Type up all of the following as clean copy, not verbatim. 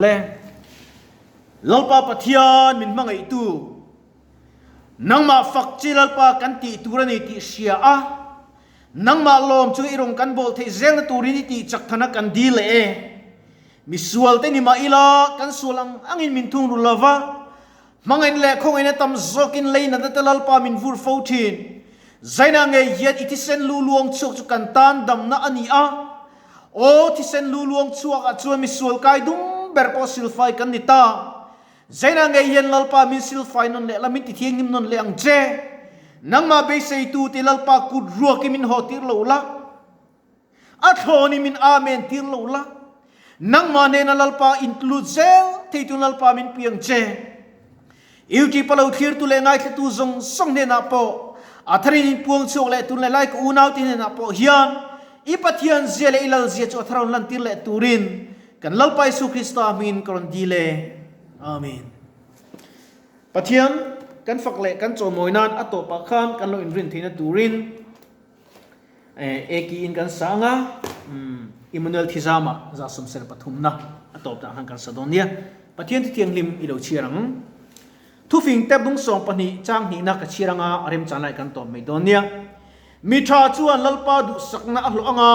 Le Lalpa Pathian min hmangaihtu, nangmah fak chi Lalpa kan tih tur a ni tih hria a, nangmah lawm chu i rawn kan bawl theih zelna turin i tih chak thana kan dil leh e. Misual te ni mah ila kan sual ang angin min thung ru lova, hmangaihna leh khawngaihna tam zawkin lei natna te Lalpa min vur fo thin. Zaina ngei hian i thisen lu luang chhuak chu kan tan damna a ni a, Aw thisen lu luang chhuak ah chuan misual kai dum ber pawh silfai kan ni ta. Zainah ngei hian Lalpa min silfai nawn leh la min ti thianghlim nawn leh ang che. Nangmah beiseitu ti Lalpa kut ruak i min haw tir lo la. A thlawn i min amen tir lo la. Nangmah nena Lalpa intlut zel theitu Lalpa min pui ang che. Youtube a lo thlirtu leh ngaithlatu zawng zawng hnenah pawh a tharin inpuang chhuak leh tun leh lai ka unaute hnenah pawh hian i Pathian zia leh i Lal zia chu a thar rawn lantir leh turin kan Lalpa Isu Krista hmingin ka rawn dil e. Amen. Pathian kan fak leh kan chawmawi nan a tawpah khan kan lo inrin theihna turin Eki in kan sa anga, Immanuel Thizama 133na a tawp dah khan kan sa dawn nia. Pathian thithianghlim i lo chhiar ang. Thufing te bung 12 chang hnihna ka chhiar anga a remchan lai kan tawp mai dawn nia. Mi tha chuan Lalpa duhsakna a hlawh anga,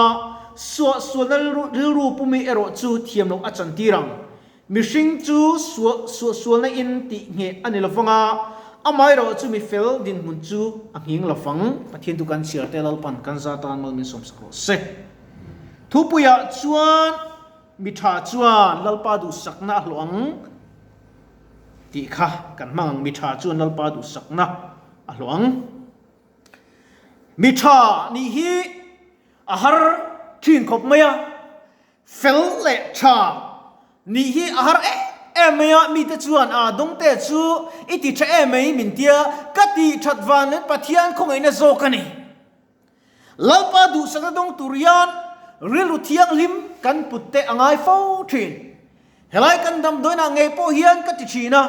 suahsualna rilru pumi erawh chu thiam loh a chantir ang. Mihring chu suahsualna in tih ngheh a ni lovang a, amaherawh chu mi fel dinhmun chu a nghing lovang. Pathian chu kan chhiar te Lalpan kan za tan mal min sawmsak rawh se. Thupuiah chuan mi tha chuan Lalpa duhsakna a hlawh ang tih kha kan hmang ang, mi tha chuan Lalpa duhsakna a hlawh ang. Mi tha nih hi a har thin khawp mai a. Fel leh tha nih hi a har em em mai a, mite chuan a dawngte chu i ti tha em mai min tia, ka tih that van leh Pathian khawngaihna zawk a ni. Lalpa duhsakna dawng tur hian rilru thianghlim kan put te a ngai fo thin. Helai kan damdawiinah ngei pawh hian ka ti thin a,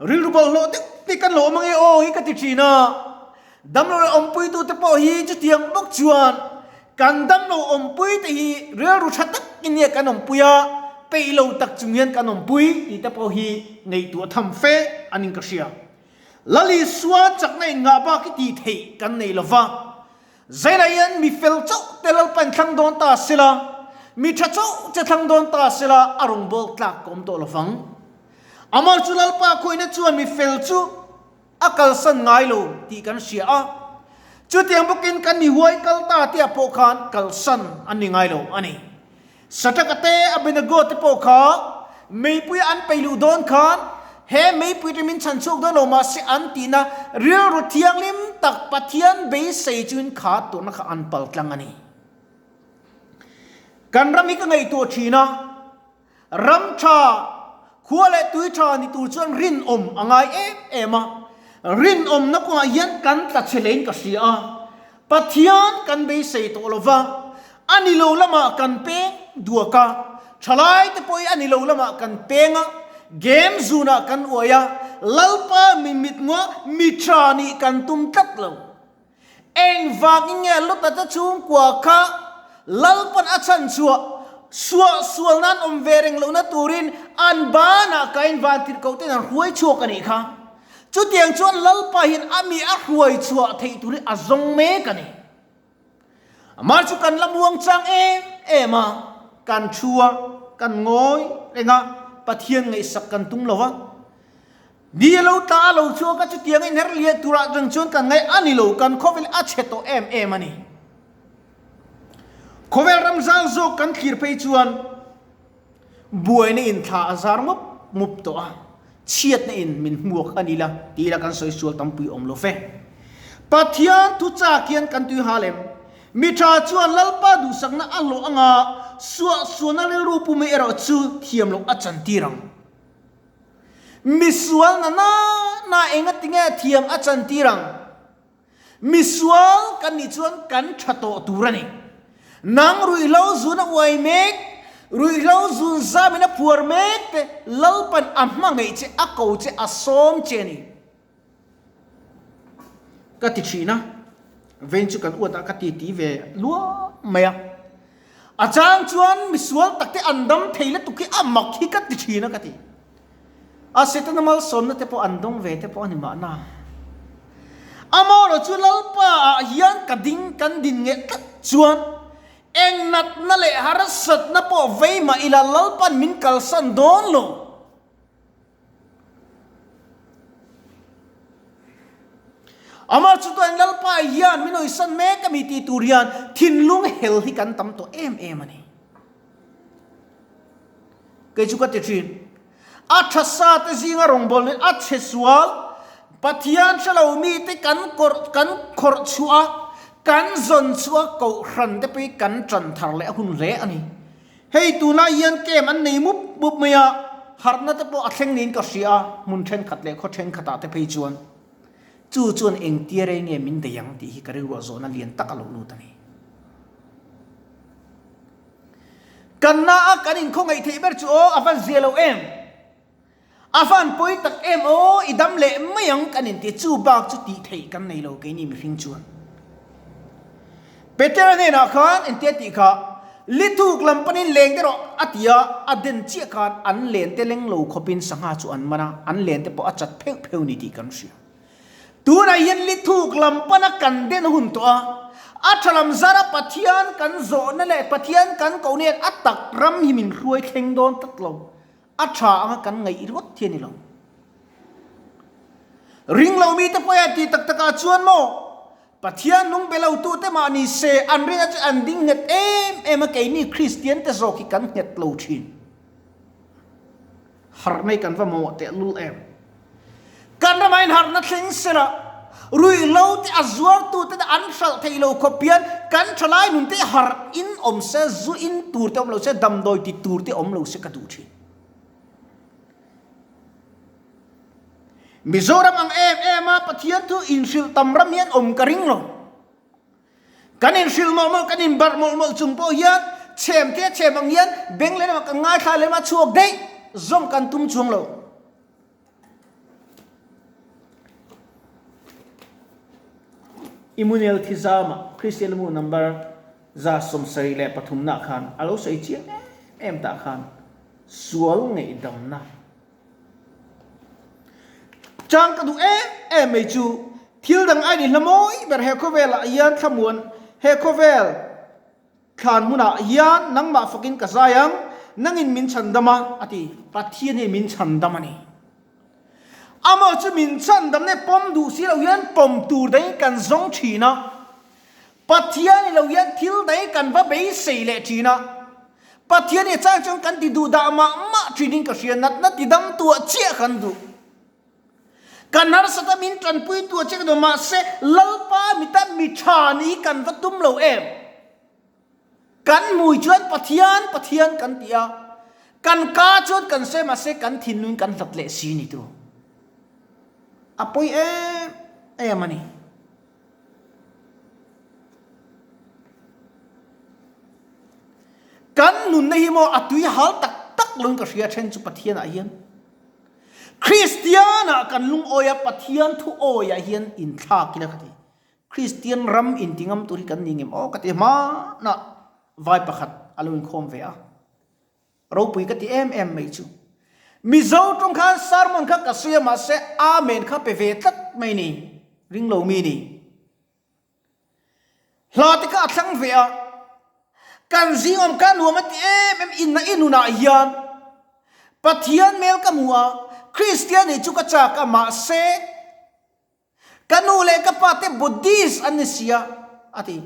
rilru bawlhhlawh deuh te kan lo awm ange aw hi ka ti thin a, damlo leh awmpuitute pawh hi chutiang bawk chuan kan damlo awmpuite hi rilru tha takin nge kan awmpui a, peih lo tak chung hian kan awmpui tih te pawh hi ngaihtuah tham fe a ning ka hria. Lalisua chakna in ngah bak hi tih theih kan nei lova. Zainah hian mi fel chauh te Lalpa in thlang dawn ta sela, mi tha chauh che thlang dawn ta sela a rawngbâwl tlâk ka awm tawh lovang. Amah chu Lalpa khawihna chuan mi fel chu a kalsan ngai lo tih kan hria a, chutiang bawkin kan mi huai kal ta tihah pawh khan kalsan an ni ngai lo a ni. Saṭaka te Abednego te pawh kha meipui an peih luh dawn khan he meipui te min chhan chhuak dawn lo mahse an tihna rilru thianghlim tak Pathian beisei chuin kha turna kha an pal tlang a ni. Kan ram hi ka ngaihtuah thin a, ram tha, khua leh tui tha ni tur chuan rinawm a ngai em em a, rinawmna kawngah hian kan tla chhe hlein ka hria a, Pathian kan beisei tawh lo va, a ni lo lamah kan peng duak a, thalaite pawh hi a ni lo lamah kan peng a, game zunah kan uai a, Lalpa mi mitnga mi tha nih kan tum tlat lo. Engvangin nge Lota te chhungkua kha Lalpan a chhan chhuah suah sual nan awm ve reng lohna turin an banah kain vantirhkoh ten an hruai chhuak a nih kha. Chutiang chuan Lalpa hian a mi a hruai chhuah theih tur hi a zawng mek a ni. Amah chu kan la muang chang em em a, kan thu a, kan ngawi reng a, Pathian ngaihsak kan tum lo va. Ni a lo tla a lo chhuak a, chutiang a inher liah turah reng chuan kan ngaih a ni lo, kan khawvel a chhe tawh em em a ni. Khawvel ram zau zawk kan thlir phei chuan Buaina in thla a zar mup mup tawh a, chhiatna in min hmuak a ni la ti ila kan sawi sual tampui awm lo fe. Pathian thu chak hian kan tui hal em? Mi tha chuan Lalpa duhsakna a hlawh anga suahsualna rilru pu mai erawh chu thiam loh a chantir ang. Misual na na na engatinge thiam a chantir ang? Misual kan nih chuan kan tha tawh tur a ni. Nang ruihhlo zun a uai mek, ruihhlo zun zamin a phuar mek te Lalpan a hmangaih che, a ko che, a sawm che a ni. Ka ti thin a, vein chu kan uat ah ka ti ti ve luam mai a. A chang chuan misual takte an dam thei lutuk hi a mak hi ka ti thin a ka ti. A Setana malsawmna te pawh an dawng ve te pawh a ni mahna. Amaherawh chu Lalpa ah hian ka ding kan din ngeh tlat chuan eng natna leh harsatna pawh vei mah ila Lalpan min kalsan dawn lo. Amah chu tuan Lalpa hian min hawisan mek a mi tih tur hian thinlung hel hi kan tam tawh em em a ni. Kei chu ka ti thin. A tha sa te zinga rawngbawlna a chhe sual Pathian hre lo mite kan kawrh kan khawrh chhuah a, kan zawn chhuah a kohhran te pawh hi kan tan thar leh a hun hle a ni. Hei tunlai hian camp an nei mup mup mai a, harhna te pawh a thleng niin ka hria a, hmun thenkhat leh khaw thenkhatah te phei chuan chu chuan engtia rei nge min bei ang tih hi ka rilruah zawhna lian tak a lo lut a ni. Kan na a kan inkhawngaih theih ber chu aw a van zia lo em? A van pawi tak em aw i dam leh mai ang kan inti chu bak chu tih theih kan nei lo keini mihring chuan. Petera hnenah khan engtia tih kha lithuk lam panin leng te rawh a ti a, a den chiah khan an len te leng lo khawpin sangha chu an man a, an len te pawh a chat pheuh pheuh ni tih kan hria. Tunah hian lithuk lam pana kan den hun tawh a, a tha lam zara Pathian kan zawhna leh Pathian kan kohna hian a tak ram hi min hruai thleng dawn tlat lo. A tha anga kan ngaih ringawt hi a ni lo. Ring lo mite pawh hian tih tak takah chuan maw Pathian nung be lo tute mah ni se an rinna chu an ding nghet em em a, keini Kristian te zawk hi kan nghet lo thin. Harhna hi kan va mamawh tehlul em. Kan ramah hian harhna thleng sela, ruihhlo te a zuartu te an hralh thei lo khawp hian kan thalai nun te harh in awm se, zu in tur te awm lo se, damdawi ti tur te awm lo se ka duh thin. Mizoram ang em em a Pathian thu inhrilh tam ram hian awm ka ring lo. Kan inhrilh mawlh mawlh, kan inbarh mawlh mawlh chung pawh hian chhem te chhem ang hian beng leh lamah kan ngaithla leh lamah chhuak daih zawng kan tum chuang lo. Immanuel Thizama, Kristian mu number 73 nah khan a lo sawi chiang em em tah khan sual ngaihdamna chang ka duh em em mai chu thil dang a ni hla mawi ber he khawvelah hian thlamuan he khawvel Thlan hmunah hian nangmah fakin ka zai ang, nangin min chhandam a, a ti. Pathian hi min chhandam a ni. Amah chu min chhandam nge pawm duh si lo hian pawm tur dangin kan zawng thin a. Pathian ni lo hian thil dangin kan va beisei leh thin a. Pathian hi a chang chuan kan ti duh dah mah mah thinin ka hria, natna ti dam tuah chiah kan duh. Kan harsata min tanpui tu a che ka duh mahse Lalpa mita mi tha ni kan va tum lo em? Kan hmui chuan Pathian Pathian kan ti a, kan ka chuan kan sawi mahse kan thinlung kan hlat leh si ni tu. A pawi em em a ni. Kan nunna hi maw a tui hal tak tak lo in ka hria then chu Pathian ah hian. Kristian-ah kan lungawi a, Pathian thu awiah hian inthlak ila ka ti. Kristian ram inti ngam tur hi kan ni ngem aw ka ti hmanah vai pakhat a lo inkhawm ve a. Ropui ka ti em em mai chu. Mizo tawng khan sermon kha ka sawi a mahse Amen kha pe ve tlat mai ni, ring lo mi ni. Hla te kha a thlang ve a, kan zing awm kha nuam a ti em em inna i nunah hian Pathian hmel ka hmu a, Kristian nih chu ka chak a mahse ka nu leh ka pa te Buddhist an ni sia a ti.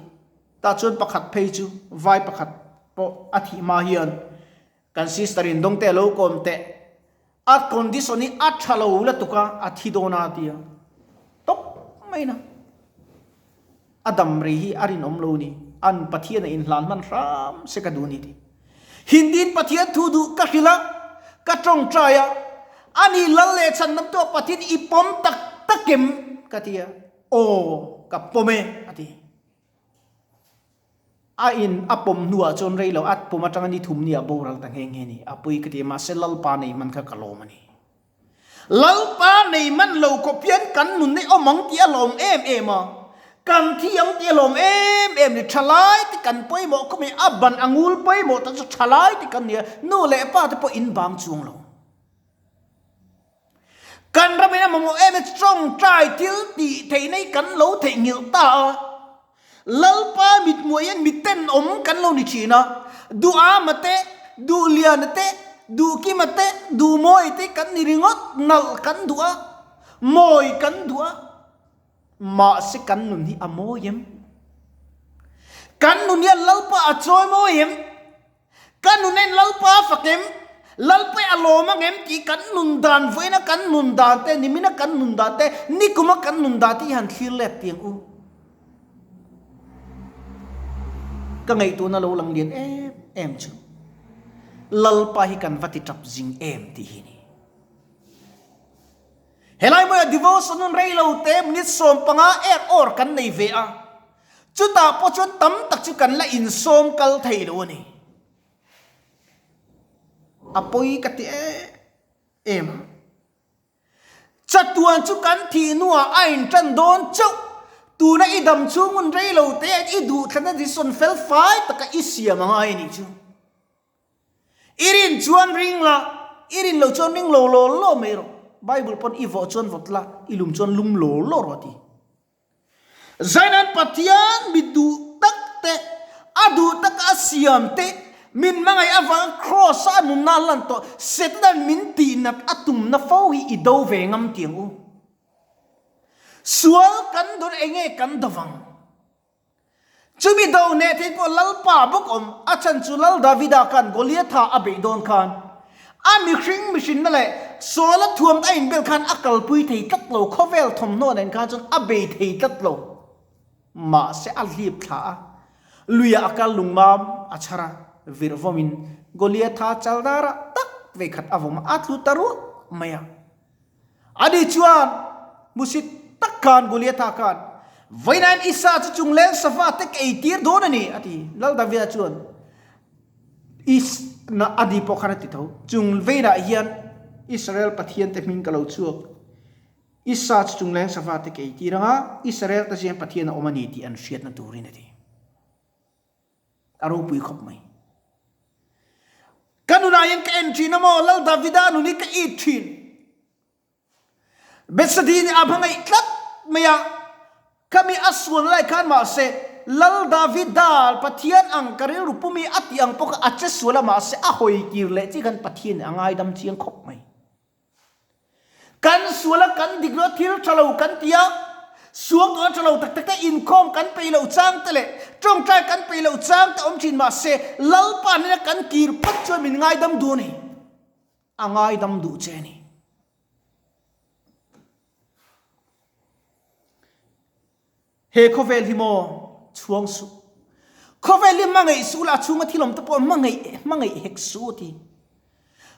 Tah chuan pakhat phei chu vai pakhat pawh a thih hma hian kan sister in dawng te a lo kawm teh a condition hi a tha lo lutuk a, a thi dawn a tia tawp mai na. A dam rei hi a rinawm lo ni. An Pathian a inhlan hman hram se ka duh ni ti. Hindiin Pathian thu duh ka hrilh a, ka tawngtai a, ani lal leh chhan lam tu a Pathian i pawm tak tak em? ka ti a, aw ka pawm e a ti. A in a pawm hnuah chuan rei lo a pawm atanga ni thum ni ah boral ta nghe nghe ni. A pui ka ti a, mahse Lalpa nei hman kha ka lawm a ni. Lalpa nei man lo khawp hian kan nun hi awm ang tih a lawm em em a. Kan thi ang tih a lawm em em ni, thalai te kan pawimawh khawp mai, a ban a ngul pawimawh tak chu thalai te kan ni a, nu leh pa te pawh in bang chuang lo. Kan ram in a mamawh em em tawngtai thil tih theih na hi kan lo theihnghilh ta a, Lalpa mithmuah hian mi tenawm kan lo ni thin a, Duhama te, Duhliana te, Duhkima te, Duhmawia te kan ni ringawt, nalh kan duh a, mawi kan duh a. Mahse kan nun hi a mawi em? Kan nun hian Lalpa a chawi mawi em? Ka nun en Lalpa a fak em? Lalpa i a lawm ang em tih kan nun dan vawiina kan nun dan te, nimina kan nun dan te, nikuma kan nun dan te hi han thlir let tiang u. Ka ngaihtuahna lo lang lian em em chu Lalpa hi kan va ti tap zing em tih hi ni. Helai hmuiah devotion hun rei lo te minute 15 er awr kan nei ve a, chutah pawh chuan tam tak chu kan la insawm kal thei lo a ni. A pawi ka ti em em a. Chatuan chu kan thih hnuah a intan dawn chauh, tuna i dam chhung hun rei lo te i duhthlanna decision fel fai taka i siam a ngai a nih chu. I rin chuan ring la, i rin lo chuan ring lo law law mai rawh. Bible pawn i vawh chuan vawt la, i lum chuan lum law law rawh a ti. Zainan Pathian mi duh tak te, a duh taka a siam te, min hmangaih avanga Kraws a nunna a lan tawh, Setanan min tihnat a tumna fo hi i do ve ngam tiang u. Sual kan dawn enge kan do vang? Chumi do hneh thei pawh Lalpa bawk awm, a chhan chu Lal Davida khan Goliatha a beih dawn khan a mihring mihrinna leh Saula thuam a inbel khan a kalpui thei tlat lo, khawvel thawmhnaw nen khan chuan a bei thei tlat lo. Mahse a hlip thla a, luiah a kal lungmam a chhar a, virh vawmin Goliatha chaldara tak vei khat a vawm a, a tlu ta ruah mai a. Ani chuan hmusit tak khan Goliatha khan, Vawiinain Isa chu chungleng sava te ka eitir dawn a ni, a ti. Lal Davida chuan, Is na a ni pawh khan a ti tho. Chung veinah hian Israel Pathian te hming ka lo chhuak. Isa chu chungleng sava te ka eitir ang a, Israel te zingah Pathian a awm a ni tih an hriatna turin a ti. A ropui khawp mai. Ka nunah hian ka en thin a maw, Lal Davida nun hi ka it thin. Bethsadi nih a hmangaih tlat mai a, khami a sual lai khan mahse Lal Davida Pathian ang ka rilru pumi a tih ang pawh kha a che sual a mahse a hawi kir leh chi khan Pathian nih a ngaidam chiang khawp mai. Kan sual a, kan dik lo a, thil tha lo kan ti a, suang tawh a tha lo tak tak te, inkhawm kan peih loh chang te leh tawngtai kan peih loh chang te awm thin mahse Lalpa hnena kan kir phawt chuan min ngaidam duh a ni, a ngaidam duh che a ni. He khawvel hi maw chhuang suh. Khawvel hi hmangaih suh la, a chhunga thil awm te pawh hmangaih hmangaih hek suh a ti.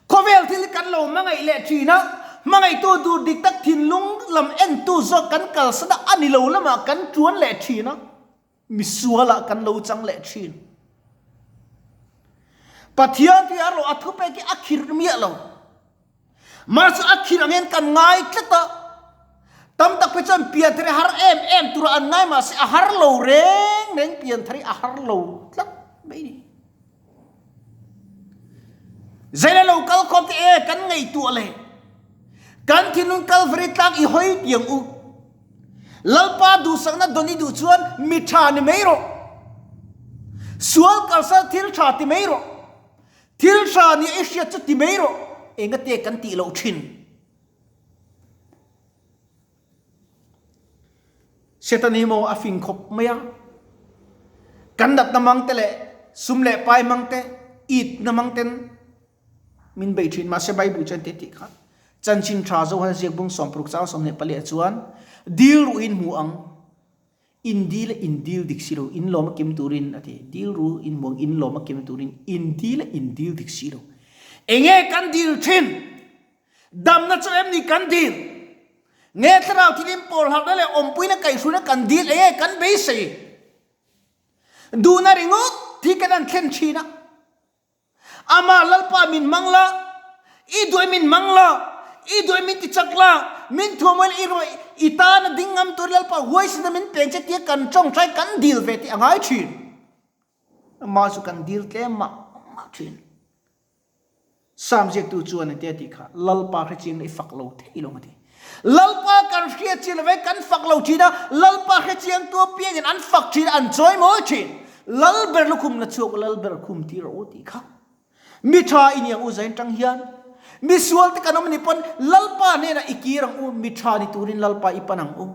Khawvel thil hi kan lo hmangaih leh thin a, hmangaihtu dur dik tak thinlung lam entu zawk kan kalsan a, a ni lo lamah kan tuan leh thin a, misualah kan lo chang leh thin. Pathian tih erawh a thupek hi a khirh miah lo. Mahse a khirh angin kan ngai tlat a, tam tak phei chuan pianthar hi har em em tura an ngai mahse a har lo reng reng pianthar hi a har lo tlat mai ni. Zaina lo kal khawm te e kan ngaihtuah leh kan thinlung Kalvari tlang i hawi tiang u. Lalpa duhsakna dawn i duh chuan mi tha ni mai rawh. Sual kalsal thil tha ti mai rawh. Thil hra nia i hriat chu ti mai rawh, engate kan tih loh thin. Satan hi maw a fing khawp mai a, kan natna mang te leh sum leh pai mang te, itna mang ten min bei thin. Mahse Bible chuan te tih kha chanchin tha Johan ziak bung 60 chang 24 ah chuan dil ruhin hmu ang. In dil a in dil dik si lo, in lawm a kim turin a ti. Dil ru in muang in lawm a kim turin in dil a in dil dik si lo. Enge kan dil thin? Damna chu em ni kan dil? Nge thlarau thil in pawl harhna leh awmpuina kaihhruina kan dil enge kan beisei? Duhna ringawt hi kan an thlen thin a. Amah Lalpa min hmang la, i duai min hmang la, I duai min ti chak la, min thuam ila i ruai i tana ding ngam tur Lalpa huaisina min peng che tia kan tawngtai kan dil ve tih a ngai thin. Amah chu kan dil tlem mah mah thin. Sam ziaktu chuan engtia tih kha Lalpa hre chiang i fak lo thei lo a ti. Lalpa kan hriat chiang lo ve kan fak lo thin a, Lalpa hre chiang tu apiangin an fak thin a, an chawi mawi thin. Lalber lukhum la chhuak Lalber khum tir rawh u tih kha. Mi tha i ni ang u zain tang hian. Mi sual te kan awm a nih pawn Lalpa hnenah i kir ang u, mi tha ni turin Lalpa i pan ang u.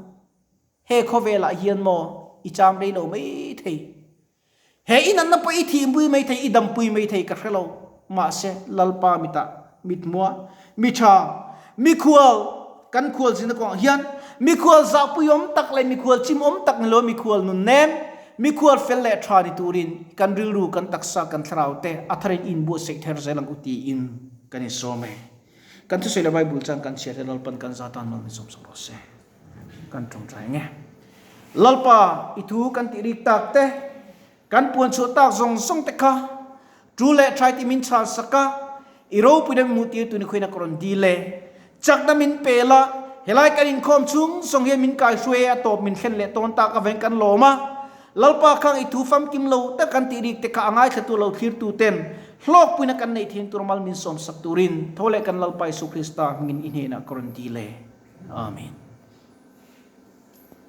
He khawvelah hian maw i cham rei lo mai thei. He in anna pawh i thihpui mai thei, i dampui mai thei ka hre lo. Mahse, Lalpa mitah mithmua, mi tha, mikhual, kan khual zina kawngah hian mikhual zahpui awm tak leh mikhual chim awm tak ni lo, mikhual nun nem, mikhual fel leh tha ni turin kan rilru, kan taksa, kan thlarau te a tharin i inbuatsaih ther zel ang u tiin kan insawm e. Kan thusawi leh Bible chuan kan chhiar te Lalpan kan za tan mal min sawm sak rawh se. Kan tawngtai ang e. Lalpa, i thu kan tih rik tak te, kan puan chhuah tak zawng zawng te kha, tu leh thai ti min chhal sak a, i ropui na min hmuh tir tu ni khuaina ka rawn dil e. Chakna min pe la, helai kan inkhawm chhung zawng hian min kai hruai a tawp min thlen leh tawn tak aveng kan lawm a. Lalpa khang i thu famkim lo tak kan tih rik te kha a ngaithlatu lo thlirtu ten hlawkpuina kan neih thin tur mal min sawm sak turin tho leh kan Lalpa Isu Krista hmingin i hnenah ka rawn dil e. Amen.